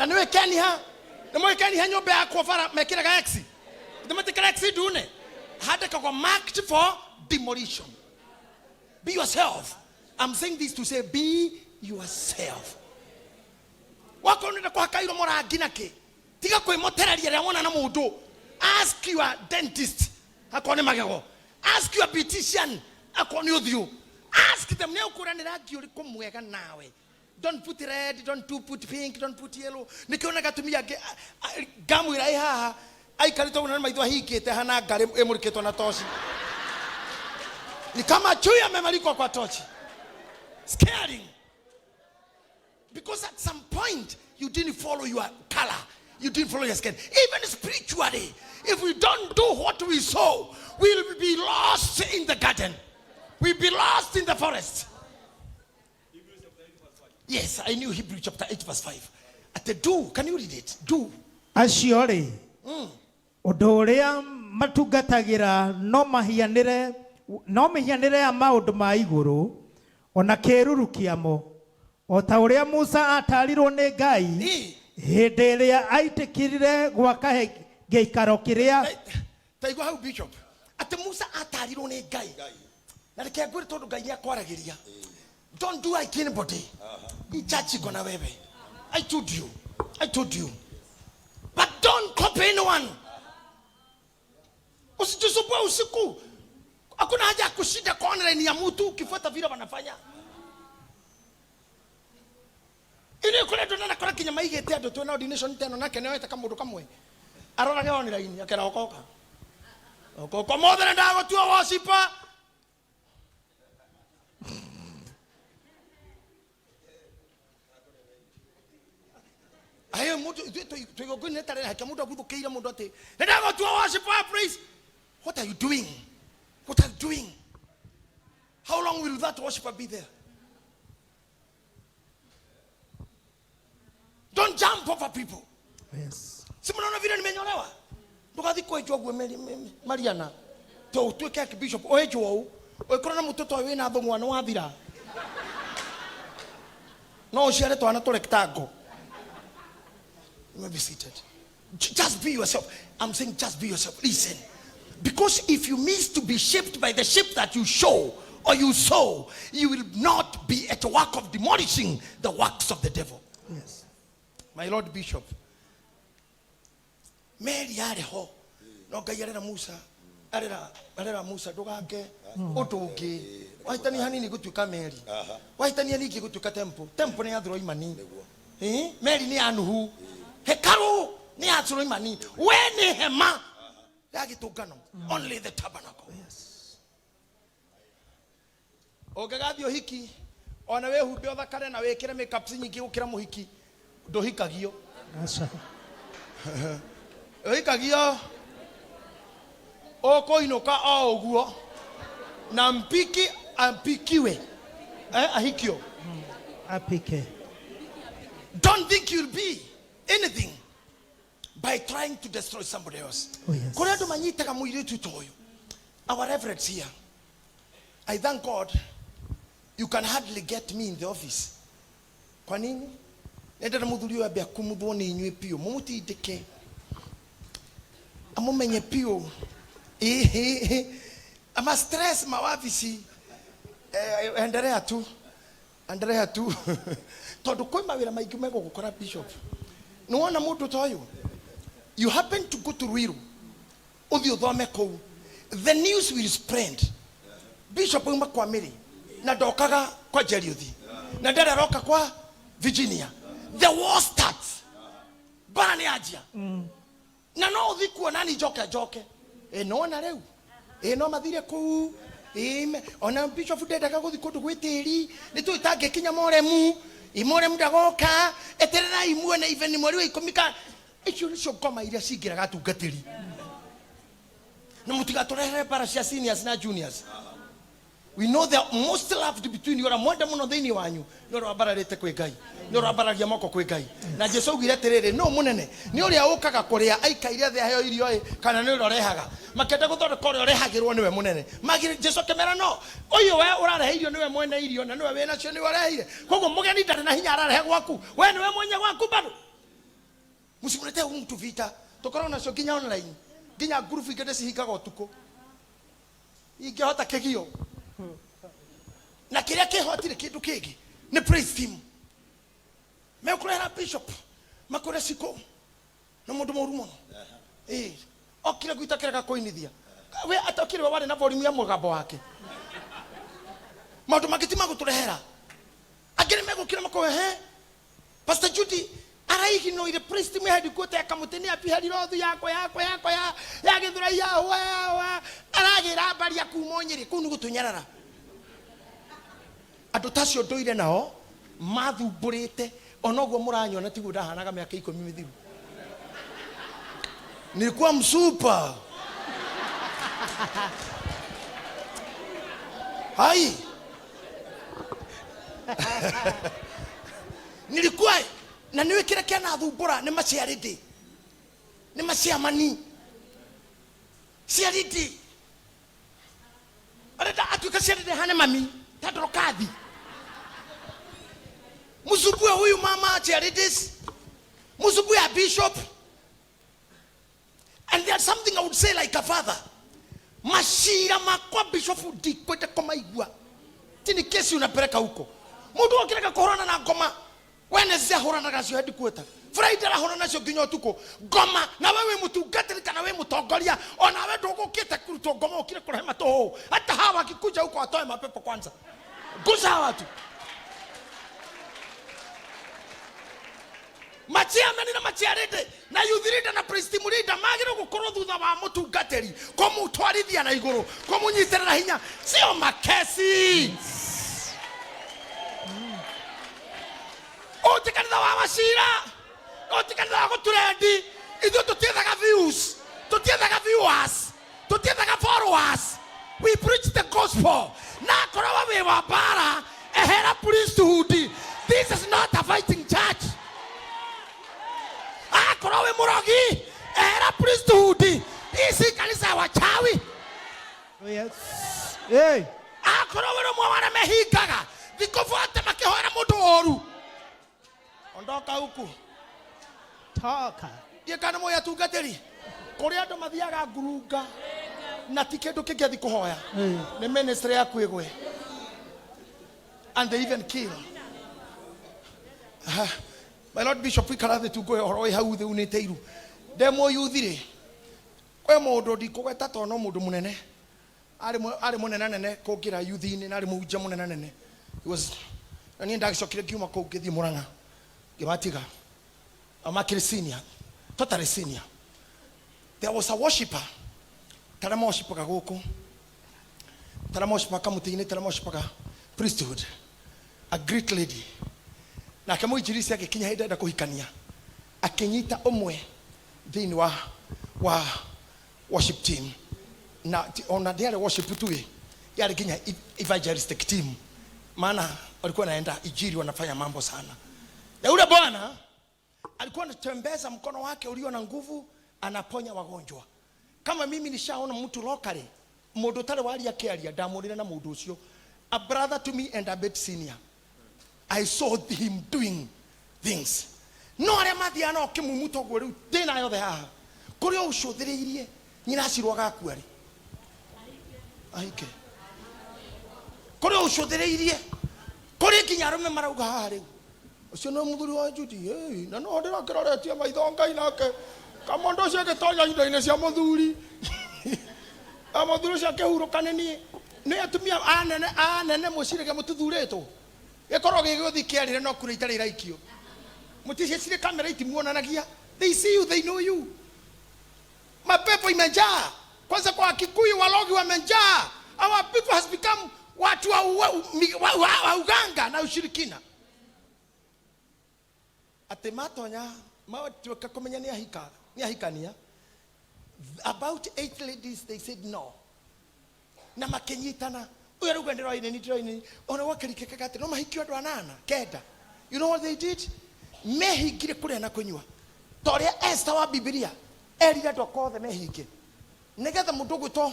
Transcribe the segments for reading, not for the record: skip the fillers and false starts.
Na nĩwe keniha, nĩmũĩ keniha nyũmba yakwo bara mekĩraga X. Nĩmetĩkĩra X ndune. Handĩkagwo marked for demolition. Be yourself. I'm saying this to say be yourself. Wakorwo nĩũrenda kũhaka iromo rangi na kĩ, tiga kwĩmotereria rĩrĩa wona na mũndũ. Ask your dentist akorwo nĩ magego. Ask your beautician akorwo nĩ ũthiũ. Ask them nĩ ũkwĩra nĩ rangi ũrĩkũ mwega nawe. Don't put red, don't do put pink, don't put yellow. Nĩkĩo onaga atumia angĩ ngamwĩra ĩ haha aikarĩte ũguo na nĩ maitho ahingĩte hana ngarĩ ĩmũrĩkĩtwo na toci. Ni kama chui amemulikwa kwa tochi. Scaring. Because at some point you didn't follow your color. You didn't follow your skin. Even spiritually, if we don't do what we saw, we'll be lost in the garden. We'll be lost in the forest. Yes, I knew Hebrew chapter 8 verse 5. At the do, can you read it? Do. Acio rĩ, ũndũ ũrĩa matungatagĩra no mahianĩre no mĩhianĩre ya maũndũ ma igũrũ ona kĩĩruru kĩamo o ta ũrĩa Musa atarirwo nĩ Ngai Ĩ. hĩndĩ ĩrĩa aitĩkĩrire gwaka gĩikaro kĩrĩa. Taigua hau bishop. Atĩ Musa atarirwo nĩ Ngai. Na reke ngwĩre tondũ Ngai nĩ akwaragĩria. Don't do like anybody. Hii church iko na wewe. I told you. I told you. But don't copy anyone. Usijisumbue usiku. Hakuna haja ya kushinda kwa online ya mtu ukifuata vile wanafanya. Ini kule ndo na kora kinya maigite andu twina ordination teno nake nĩoete kamũndũ kamwe. Arorage online akera okoka. Okoka mothe ndagotua worshiper. Ayo mundu ithuĩ twĩ tarĩ hake mundu aguthukiire mundu ati nĩndagũtua worship wa praise. What are you doing? What are you doing? How long will that worshiper be there? Don't jump over people. Yes. Si mnaona vile nimenyolewa? Ndugathi kwenjwo guo Mariana. To utuike archbishop oenjwo ũũ. Ũngĩkorwo na mũtwe ta ũyũ wĩna thũng'wa nĩ wathira. No ũciare twana tũ rectangle. You may be seated. Just be yourself. I'm saying just be yourself. Listen. Because if you miss to be shaped by the shape that you show or you sow, you will not be at work of demolishing the works of the devil. Yes. My Lord Bishop, Mary arĩ ho no Ngai arera Musa, arera Musa ndũgake ũndũ ũngĩ. Wahĩtania hanini gũtuĩka Mary, wahĩtania ningĩ gũtuĩka temple. Temple nĩ ya Suleimani. Mary nĩ ya Nuhu, hekarũ nĩ ya Suleimani, we nĩ hema ya gĩtũngano, only the tabernacle. Yes. Ũngĩgathiĩ ũhiki ona wĩhumbe ũthakare na wĩkĩre makeup nyingĩ gũkĩra mũhiki, ndũhikagio. Aca. Ũhikagio ũkũinũka o ũguo na mpiki ampikiwe, ahikio. Apike. Don't think you'll be anything by trying to destroy somebody else. Oh, yes. Kũrĩa andũ manyitaga mũirĩtu ta ũyũ. Our reverends here, I thank God you can hardly get me in the office. Kwa nini? Nendera mũthuri ũyũ ambe akumuthwo nĩ inyuĩ biũ, mũmũtindĩke, amũmenye biũ. Ĩhĩ, ama stress mawabici. Endelea tu. Endelea tu. Tondũ kwĩ mawĩra maingĩ megũgũkora bishop. Nĩwona mũndũ ta ũyũ? You happen to go to Ruiru, ũthiĩ ũthome kũu, the news will spread. Bishop auma kwa Mary na ndokaga kwa Jeriuthi na ndarĩ aroka kwa Virginia. The war starts. Mbara nĩ yanjia. Na no ũthiĩ kuona ni njoke njoke. Nona rĩu. No mathire kũu. Ona bishop ndendaga gũthiĩ kũndũ gwĩ tĩri. Nĩ tũĩ tangĩkinya Moremu. Moremu ndagoka. Etererai muone even mweri wa ikũmi ka. Icio nĩcio ngoma iria cingĩraga atungatĩri. Na mũtigatũrehere mbara cia seniors na juniors. We know the most loved between you, ũrĩa mwende mũno thĩinĩ wanyu nĩ ũrĩa wambararĩte kwĩ Ngai, nĩ ũrĩa wambararia moko kwĩ Ngai. Na Jesu augire atĩrĩrĩ, nũ mũnene, nĩ ũrĩa ũkaga kũrĩa aikaire thĩ aheo irio ĩ, kana nĩ ũrĩa ũrehaga? Makĩenda gũthondeka ũrĩa ũrehagĩrwo nĩwe mũnene. Magire Jesu akĩmera no, ũyũ we ũrarehe irio nĩwe mwene irio na nĩwe wĩnacio nĩwe ũreheire. Koguo mũgeni ndarĩ na hinya ararehe gwaku, we nĩwe mwenye gwaku bado. Msimletee huyu mtu vita. Tukoragwo nacio nginya online, nginya ngurubu ingĩ ndĩcihingaga ũtukũ ingĩhota kĩgio. Na kĩrĩa kĩhotire kĩndũ kĩngĩ nĩ praise team. Mekũrehera bishop makwĩre cikũ nĩ mũndũ mũru mũno. Ĩĩ, okire gwitũ akĩrega kũinithia. We atokire, we warĩ na volume ya mũgambo wake. Maũndũ mangĩ ti magũtũrehera. Angĩ nĩ megũkĩra makoe he Pastor Judy araiginoire praise team ya headquarter ya kamũtĩ nĩ apiharire yakwa yakwa yakwa ya ya gĩthũrai ya hwa ya hwa aragĩra mbaria kuma o Nyĩrĩ kũu nĩ gũtũnyarara. Andũ ta acio ndũire nao mathumbũrĩte. Ona ũguo mũranyona tiguo ndahanaga mĩaka 10 mĩthiru. Nilikuwa msupa hai, nilikuwa na nĩ kĩrĩa kĩanathumbũra nĩ maciarĩndĩ, nĩ maciamani ciarĩndĩ arenda atuĩke ciarĩndĩ hane mami ta ndorokathi. Msumbue huyu mama cheerleaders, msumbue a bishop. And there's something I would say like a father: macira makwa bishop ndikwenda kũmaigua. Tini kesi unapeleka huko. Mundu okirega kũhũrana na ngoma Wednesday, ahũranaga nacio headquarter, Friday arahũrana nacio nginya ũtukũ ngoma. Na we wĩ mũtungatĩri kana wĩ mũtongoria, ona we ndũgũkĩte kũrutwo ngoma, ũkire kũrehe matũhũhũ. Hata hawa wakikuja huko watoe mapepo kwanza. Gusa hawa watu machairman na machairlady na youth leader na praise team leader magĩrĩirwo gũkorwo thutha wa mũtungatĩri, kũmũtwarithia na igũrũ, kũmũnyitĩrĩra hinya, sio makesi. Ũyũ ti kanitha wa macira, ũyũ ti kanitha wa gũturendi. Ithuĩ tũtiethaga views, tũtiethaga viewers, tũtiethaga followers. We preach the gospel. Na akorwo we wĩ wa mbara, ehera priesthood. This is not a fighting church. Akorwo wĩ mũrogi, ehera priesthood. Hii si kanisa ya wachawi. Oh, yes. Hey. Akorwo wĩ rũmwe wa arĩa mehingaga thikũ bote makĩhoera mũndũ ũru, ondoka huku. Toka. Ndiĩ kana mũĩ atungatĩri kũrĩa andũ mathiaga ngurunga na ti kĩndũ kĩngĩ athi kũhoya nĩ ministry yaku ĩgwe. And they even kill. Ah, my lord bishop, ikara thĩ tu ngũhe ũhoro wĩ hau thĩ unĩte iru. Ndĩ mũyuthi rĩ, kwĩ mũndũ ndikũgweta tondũ no mũndũ mũnene, arĩ mũnene nene kũngĩra yuthi-inĩ na arĩ mũhunjia mũnene nene. He was, na niĩ ndagĩcokire ngiuma kũu ngĩthiĩ Mũrang'a ngĩmatiga amakĩrĩ senior, totally senior. There was a worshipper tarĩa morshipaga gũkũ, tarĩa morshipaga kamũtĩ-inĩ, tarĩa morshipaga priesthood, a great lady. Nake mũinjirisi agĩkinya hĩndĩ enda kũhikania, akĩnyita ũmwe thĩinĩ wa worship team, na ona ndiarĩ worship tu, ĩ yarĩ nginya evangelistic team, maana walikuwa naenda ijiri, wanafanya mambo sana. Na yule bwana alikuwa anatembeza mkono wake ulio na nguvu, anaponya wagonjwa. Kama mimi nishaona mtu locally, mundu utari waria kiaria, ndamurire na mundu ucio, a brother to me and a bit senior, I saw him doing things. No arĩa mathiaga nao kĩmumu toguo rĩu thĩna yothe haha kũrĩa ũcũthĩrĩirie nyina acirwo agakua rĩ ahike, kũrĩa ũcũthĩrĩirie kũrĩ nginya arũme marauga haha rĩu ũcio nĩ mũthuri wa Judy. Hey, na no ndĩrakĩroretie maitho Ngai nake kamondo ũcio agĩtonya indo-inĩ cia mũthuri na mũthuri ũcio akĩhurũka. Nĩ niĩ nĩ atumia anene anene mũciragia mũthuthurĩtwo gĩkorwo gĩgũthiĩ kĩarĩre no kura itarĩ iraikio mũticicire kamera itimuonanagia. They see you, they know you. Mapepo imejaa kwanza kwa Kikuyu, walogi wamejaa. Our people has become watu wa uganga na ushirikina, atĩ matonya matuĩka kũmenya nĩ ahika, nĩ ahikania, about eight ladies, they said no na makinyitana. Ũyũ arauga ndĩroine ni ndĩroine, ona gwakĩrikĩkaga atĩ no mahikio andũ anana kenda. You know what they did? Mehingire kũrĩa na kũnyua ta ũrĩa Esther wa Bibilia erire andũ akwa othe mehinge nĩgetha mũndũ ũgwĩtwo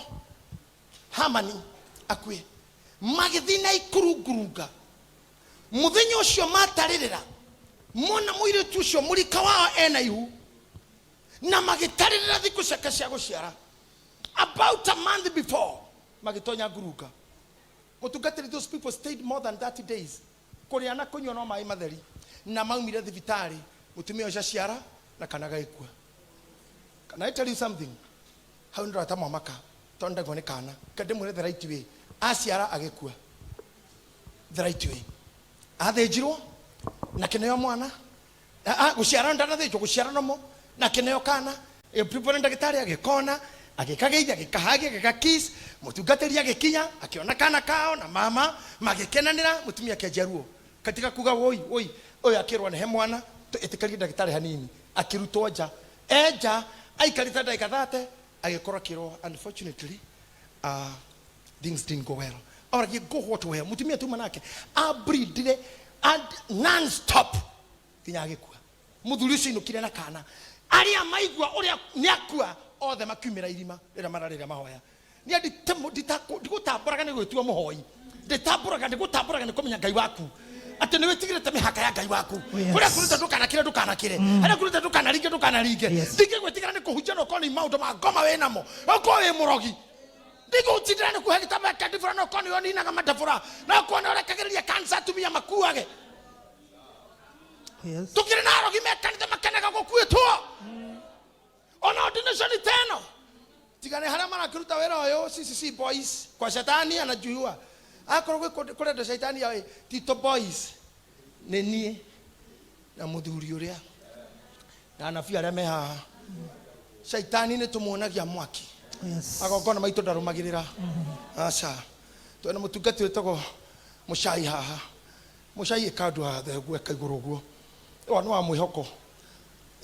Hamani akue. Magĩthiĩ na ikurungurunga mũthenya ũcio matarĩrĩra mona mũirĩtu ũcio mũrika wao ena ihu. Na magĩtarĩrĩra thikũ ciake cia gũciara. About a month before magĩtonya ngurunga. Mũtungatĩri, those people stayed more than 30 days kũrĩa na kũnyua no maĩ matheri, na maumire thibitarĩ mũtumia ũcio aciara na kana gagĩkua. Can I tell you something? Hau nĩ mwamaka tondũ ndagwo nĩ kana kandĩmwĩre the right way. Aciara agĩkua the right way, athĩnjirwo na kĩneo mwana. Gũciara ndanathĩnjwo, gũciara nomo na kĩneo kana ĩpipwo nĩ ndagĩtarĩ, agĩkona, agĩkageithia, agĩkahagia, agĩgakiss. Mũtungatĩri agĩkinya, akĩona kana kao na mama magĩkenanĩra. Mũtumia akĩanjia ruo katika kuga woi woi ũyũ, akĩrwo nehe mwana ĩtĩkĩrie ndagĩtarĩ hanini. Akĩrutwo nja, enja aikarĩte ndagĩka 30, agĩkorwo akĩrwo unfortunately things didn't go well. Oragie go what well. Mũtumia tuma nake abreedire and non stop nginya agĩkua. Mũthuri ũcio ainũkire na kana. Arĩa maigua ũrĩa nĩ akua othe makiumĩra irima rĩrĩa mararĩra mahoya. Niĩ ndigũtambũraga nĩ gwĩtua mũhoi, ndĩtambũraga, ndĩgũtambũraga nĩ kũmenya Ngai waku, atĩ nĩ wĩtigĩrĩte mĩhaka ya Ngai waku. Oh, yes. Kũrĩa kũrĩte ndũkanakĩre, ndũkanakĩre, harĩa kũrĩte ndũkanaringe, ndũkanaringe. Ndingĩgwĩtigĩra nĩ kũhunjia na ũkorwo nĩ maũndũ ma ngoma wĩ namo, ũkorwo wĩ mũrogi. Ndigũtindĩra nĩ kuhe gĩtambaya kĩa ndibũra na ũkorwo nĩ ũninaga mandabũra, na ũkorwo nĩ ũrekagĩrĩria kansa atumia makuage. Tukĩrĩ na arogi me kanitha makenaga gũkuĩtwo ona ordination teno tigane harĩa marakĩruta wĩra ũyũ. CCC boys kwa shetani anajuiwa akorwo gwĩ kũrenda shaitani yawe. Tito boys nĩ niĩ na mũthuri ũrĩa na anabii arĩa me haha. Shaitani nĩ tũmuonagia mwaki. Magongona maitũ ndarũmagĩrĩra. Aca, twĩna mũtungati wĩtagwo mũcai haha. Mũcai ĩka andũ haha theguo, eka igũrũ ũguo. Ĩwa nĩ wa mwĩhoko.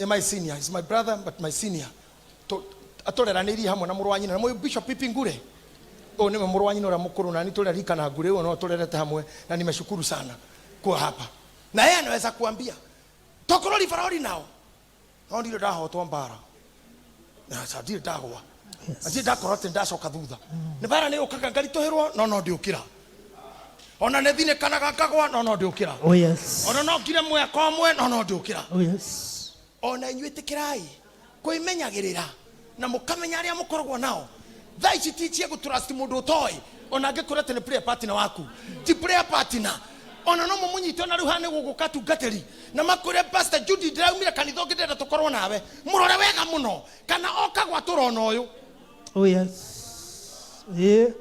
My senior is my brother but my senior. Atũreranĩirie hamwe na mũrũ wa nyina na mũyũ Bishop Pipi Ngure. Ũyũ nĩwe mũrũ wa nyina ũrĩa mũkũrũ na ni tũrerika na Ngure. Ũyũ no tũrerete hamwe na nimeshukuru sana kuwa hapa na yeye anaweza kuambia tokorwo ribarori nao no ndirĩ ndahotwo mbara na aca, ndirĩ ndagwa na ndirĩ ndakorwo atĩ ndacoka thutha. Nĩ mbara nĩ yũkaga ngaritũhĩrwo, no no ndĩũkĩra. Ona nĩ thinĩkanaga ngagwa, no no ndĩũkĩra. Ona no ngire mwaka ũmwe, no no ndĩũkĩra. Ona inyuĩ ĩtĩkĩrai kwĩmenyagĩrĩra na mũkamenya arĩa mũkoragwo nao. Thaa ici ti cia gũtrust mũndũ ũtoĩ. Ona angĩkwĩra atĩ nĩ prayer partner waku, ti prayer partner. Ona no mũmũnyite. Ona rĩu haha nĩ gũgũka tungatĩri na makwĩre, "Pastor Judy, ndĩraumire kanitha ũngĩ, ndĩrenda tũkorwo nawe." Mũrore wega mũno kana oka gwatũra ona ũyũ. Oh yes. Yeah.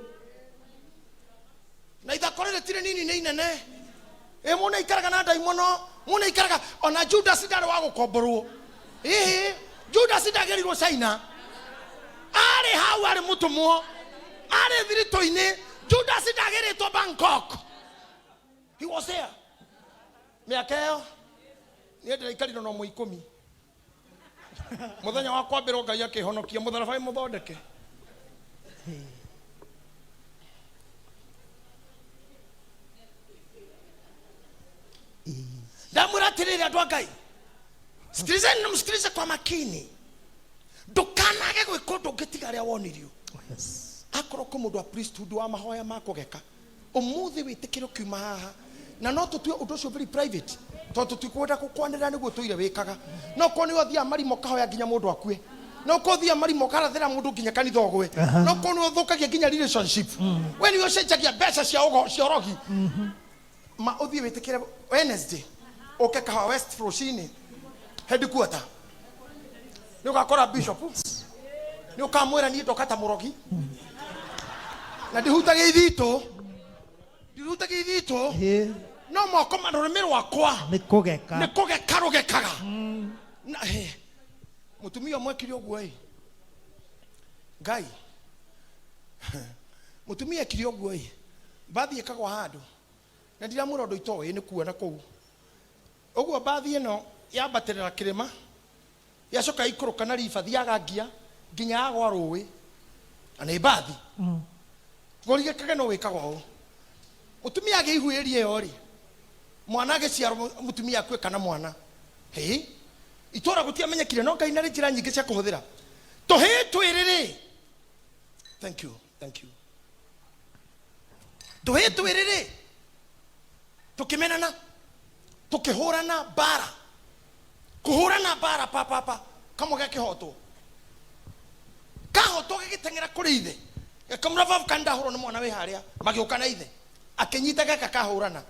Na ithako rĩrĩ tirĩ nini, nĩ inene. Ĩ mũndũ aikaraga na ndaimono, mũndũ aikaraga. Ona Judas ndarĩ wa gũkomborwo. Ĩhĩ, Judas ndagĩrirwo China, arĩ hau, arĩ mũtũmwo, arĩ thiritũ-inĩ. Judas ndagĩrĩtwo Bangkok, he was there. Mĩaka ĩyo niĩ ndĩraikarire no mũ 10 mũthenya wa kwambĩrwo Ngai akĩhonokia mũtharaba wĩ mũthondeke. Ndamwĩra atĩrĩrĩ, andũ a Ngai, sikilizeni na msikilize kwa makini. Ndũkanage gwĩka ũndũ ũngĩ tiga arĩa wonirio. Akorwo kwĩ mũndũ wa priesthood wa mahoya ma kũgeka ũmũthĩ, wĩtĩkĩre ũkiuma haha, na no tũtue ũndũ ũcio very private tondũ tũtikwenda gũkwanĩrĩra nĩguo tũire wĩkaga. No korwo nĩ ũthiaga marima ũkahoya nginya mũndũ akue, no korwo ũthiaga marima ũkarathĩra mũndũ nginya kanitha ũgwe, no korwo nĩ ũthũkagia nginya relationship, we nĩwe ũcenjagia mbeca cia ũgo cia ũrogi, ma ũthiĩ wĩtĩkĩre Wednesday ũke Kahawa West rũcinĩ headquarter, nĩ ũgakora bishop, nĩ ũkamwĩra, "Niĩ ndoka ta mũrogi na ndihutagia ithitũ, ndihutagia ithitũ, no moko ma rũrĩmĩ rwakwa nĩ kũgeka nĩ kũgeka rũgekaga." Na mũtumia ũmwe ekire ũguo. Ĩ Ngai, mũtumia ekire ũguo. Ĩ mbathi ĩkagwa handũ na ndiramwĩra ũndũ itoĩ nĩ kuona kũu ũguo. Mbathi ĩno yambatĩrĩra kĩrĩma, yacoka ikũrũka na ribathi, yaga ngia nginya yagwa rũĩ, na nĩ mbathi ngũrigĩkage no wĩkaga ũũ. Mũtumia agĩihuĩria ĩyo rĩ, mwana agĩciarwo, mũtumia akue kana mwana. Hĩ, itũra gũtiamenyekire, no Ngai narĩ njĩra nyingĩ cia kũhũthĩra tũhĩĩ twĩrĩ rĩ. Thank you, thank you. Tũhĩĩ twĩrĩ rĩ, tũkĩmenana, tũkĩhũrana mbara, kũhũrana mbara papapa. Kamwe gakĩhotwo, kahotwo gĩgĩteng'era kũrĩ ithe, gakamũra, "Baba, kana ndahũrwo nĩ mwana wĩ harĩa." Magĩũka na ithe, akĩnyita gaka kahũrana,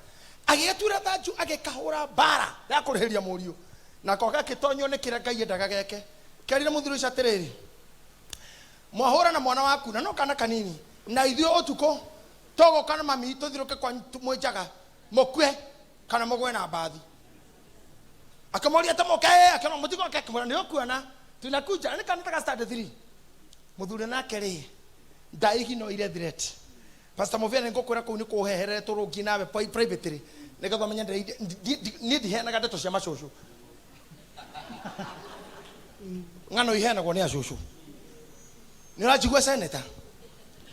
agĩgatura thanju, agĩkahũra mbara ya kũrĩhĩria mũriũ nako gakĩtonyio nĩ kĩrĩa Ngai endaga geke. Kerire mũthuri ũcio atĩrĩrĩ, "Mwahũra na mwana waku na no kana kanini, na ithuĩ ũtukũ tũgũka na mami tũthirũke kwanyu mwĩ njaga, mũkue kana mũgwe na mbathi." Akĩmoria atĩ moke, akĩona mũtigoke, akĩmwĩra, "Nĩ ũkuona tunakuja." Nĩ kana taka standard 3. Mũthuri nake rĩ, ndaiginoire threat. Pastor Movia, nĩ ngũkwĩra kũu nĩ kũheherere tũrũngi nawe privately nĩgetha ũmenye niĩ ndiheanaga ndeto cia macũcũ. Ng'ano iheanagwo nĩ acũcũ. Nĩ ũranjigua, seneta?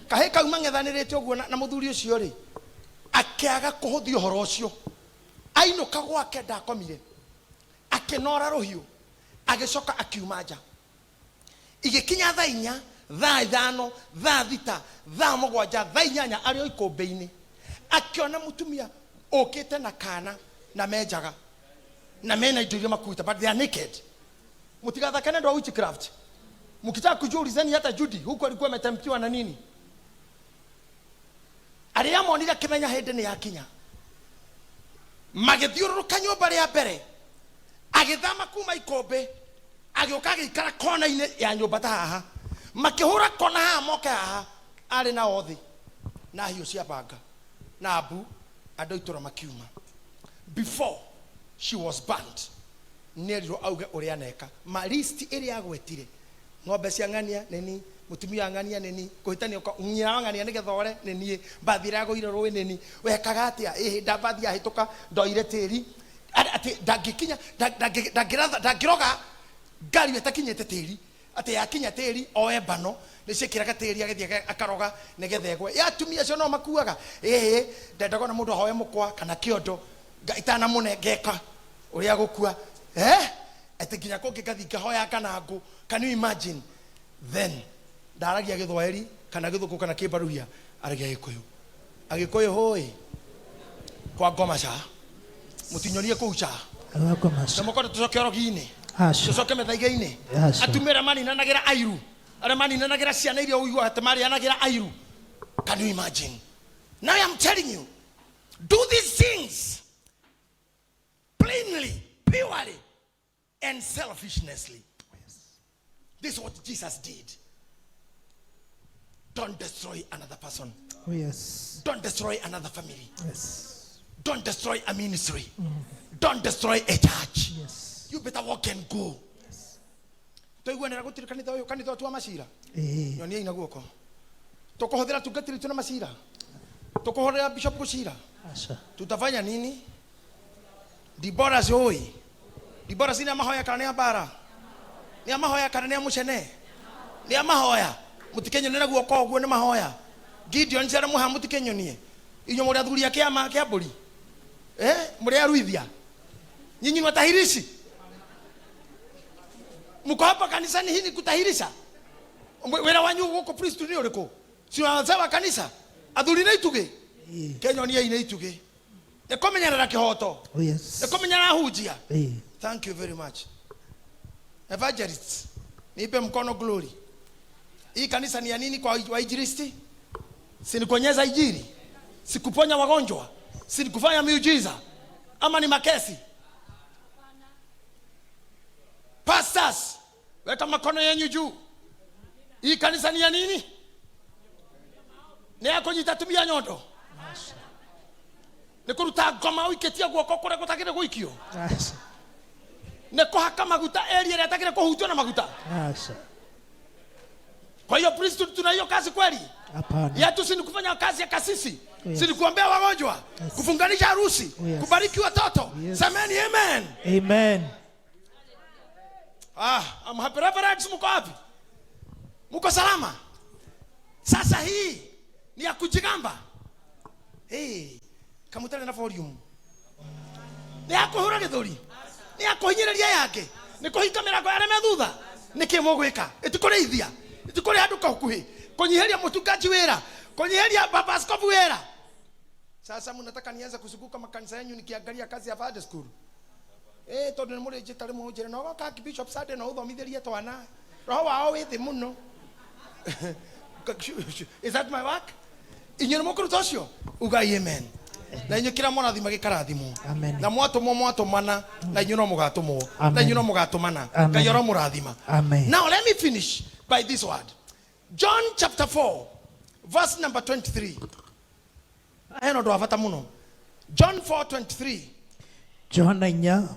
Kahĩ kau mang'ethanĩrĩte ũguo na mũthuri ũcio rĩ, akĩaga kũhũthia ũhoro ũcio. Ainũka gwake, ndakomire, akĩnora rũhiũ, agĩcoka akiuma nja. Igĩkinya thaa 4, thaa 5, thaa 6, thaa 7, thaa 8, arĩ o ikũmbĩ-inĩ, akĩona mũtumia ũkĩte na kana na menjaga na mena indo iria makuĩte, but they are naked. Mtigathake na andũ a witchcraft. Mkitaka kujua, ulizeni hata Judy huku alikuwa ametemtiwa na nini. Arĩa monire akĩmenya hĩndĩ nĩ yakinya. Magĩthiũrũrũka nyũmba rĩa mbere, agĩthama kuma ikũmbĩ, agĩũka agĩikara kona-inĩ ya nyũmba ta haha. Makĩhũra kona haha, moke haha, arĩ na othĩ na hiũ cia banga na mbu. Andũ a itũra makiuma. Before she was burnt, nĩerirwo auge ũrĩa aneka. Ma list ĩrĩa agwetire, ng'ombe cia ng'ania nĩni, mũtumia wa ng'ania nĩni, kũhĩtania kwa nyina wa ng'ania nĩgetha ore nĩ niĩ, mbathi ĩrĩa yagũire rũĩ nĩni, wekaga atĩa? Ĩhĩ, ndambathi yahĩtũka ndoire tĩri. Atĩ ndangĩkinya, ndangĩroga ngari ĩyo ĩtakinyĩte tĩri, atĩ yakinya tĩri oe mbano nĩ ciĩkĩraga tĩri, agĩthiĩ akaroga nĩgetha ĩgwe. Ya atumia acio no makuaga. Ĩhĩ, ndendaga ona mũndũ ahoe mũkwa kana kĩondo itanamũne ngeka ũrĩa gũkua, eh? Atĩ nginya kũngĩ ngathiĩ ngahoya kana ngũ. Can you imagine? Then ndaragia Gĩthwaĩri kana Gĩthũngũ kana Kĩmbaruhia, aragia Gĩkũyũ. Agĩkũyũ hũĩ kwa ngoma ca mũtinyonie kũu ca na mũkorwo tũcoke orogi-inĩ. Aca. Tũcoke mĩthaiga-inĩ. Aca. Atumia arĩa maninanagĩra airu, arĩa maninanagĩra ciana iria ũiguaga atĩ marĩanagĩra airu. Can you imagine? Now I'm telling you, do these things plainly, purely and selfishnessly. This is what Jesus did. Don't destroy another person. Oh, yes. Don't destroy another family. Don't destroy a ministry. Don't destroy a church. You better walk and go. Twaiguanĩra gũtirĩ kanitha ũyũ, kanitha ũyũ wa macira. Ĩĩ. Nyoniai na guoko. Tũkũhũthĩra tungatĩri tu na macira, tũkũhũthĩra bishop gũcira. Aca. Tutafanya nini? Dibora ciũĩ Dibora ci nĩ amahoya kana nĩ ambara? Nĩ amahoya kana nĩ amucene? Nĩ amahoya. Mũtikenyone na guoko ũguo. Nĩ mahoya. Gideon ciarĩ mũha, mũtikenyũnie. Inyuĩ mũrĩ athuri a kĩama kĩa mbũri, eh, mũrĩ aruithia. Nyinyi ni watahirishi, mko hapa kanisani, hii ni kutahirisha. Wĩra wanyu gũkũ priest nĩ ũrĩkũ? Si wazee wa kanisa, athuri nĩ itugĩ. Ĩĩ. Kenyoniai nĩ itugĩ, nĩ kũmenyerera kĩhoto. Oh, yes. Nĩ kũmenyerera hunjia. Ĩĩ. Thank you very much, evangelists. Nipe mkono glory. Hii kanisa ni ya nini kwa wainjilisti? Si ni kuonyesha injili? Si kuponya wagonjwa? Si ni kufanya miujiza? Ama ni makesi? Pastors, weka makono yenyu juu. Hii kanisa ni ya nini? Ni ya kũnyita tumia nyondo? Nĩ kũruta ngoma ũikĩtie guoko kũrĩa gũtagĩrĩ gũikio? Aca. Nĩ kũhaka maguta area ĩrĩa ĩtagĩrĩ kũhutio na maguta? Aca. Kwa hiyo priesthood tuna hiyo kazi kweli? Hapana. Yetu si ni kufanya kazi ya kasisi? Yes. Si ni kuombea wagonjwa? Yes. Kufunganisha harusi? Yes. Kubariki watoto? Yes. Semeni amen. Amen. Ah, I'm happy. Reverends, mko wapi? Mko salama? Sasa hii ni ya kujigamba. Hey, kamutare na volume. Nĩ ya kũhũra gĩthũri, nĩ ya kũhinyĩrĩria yake, nĩ kũhinga mĩrango ya arĩa me thutha. Nĩ kĩ mũgwĩka? Ĩtikũrĩithia, ĩtikũrĩ handũ kahukuhĩ, kũnyihĩria mũtungaji wĩra, kũnyihĩria baba askofu wĩra. Sasa mnataka nianze kuzunguka makanisa yenyu nikiangalia kazi ya Sunday school? Ĩ tondũ nĩ mũrĩnjĩta rĩmwe ũnjĩre na ũgoka Bishop Sunday na ũthomithĩrie twana roho wao wĩ thĩ mũno. Is that my work? Inyuĩ nĩ mũkũruta ũcio? Ugai amen. Na inyuĩ kĩrĩa mwarathima gĩkarathimwo. Amen. Na mwatũmwo mwatũmana, na inyuĩ no mũgatũmwo. Amen. Na inyuĩ no mũgatũmana. Amen. Ngai aromũrathima. Amen. Now let me finish by this word. John chapter 4 verse number 23. Hena ũndũ wa bata mũno. John 4:23. Johana 4.